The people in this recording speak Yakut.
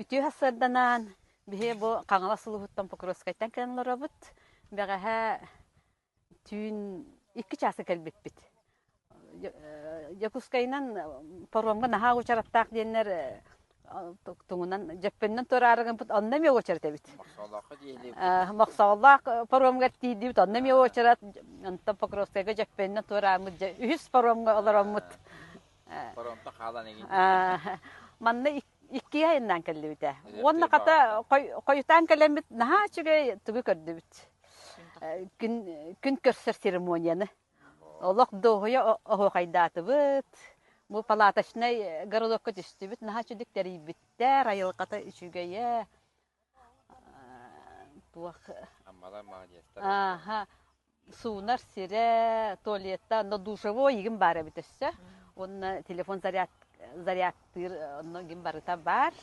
Үтүө сарсыарданан биһи бу Хаҥалас улууһуттан Покровскайтан кэлэн олоробут. Бэҕэһээ түүн 2 чааска кэлбиппит. Дьокуускайынан паромҥа наһаа уочараттаах диэннэр туҥунан Дьөппөннөн туораары гыммыт, онно эмиэ уочарат эбит. Мохсоолооххо тиийдибит. Мохсоолоох паромҥа тиийдибит, онно эмиэ уочарат. Онтон Покровскайга Дьөппөннөн туорааммыт, дьэ үһүс паромҥа олороммут. Паромтан хаалан игин. Манна икки айаннаан кэллибитэ. Уонна хата хойутаан кэлэммит наһаа үчүгэй тугу көрдүбүт. Күн, күн көрсөр церемонияны. Олох дуоһуйа оһуохайдаатыбыт. Бу палаточнай городокка түстүбүт. Наһаа үчүгдүк тэрийбиттэр, айылҕата үчүгэйэ. Туох Аммалар молодецтар. Ааха, суунар сирэ, туалетта, онно душевой игин баар эбит өссө. Уонна телефон заряд зарядтыыр онно игин барыта баар.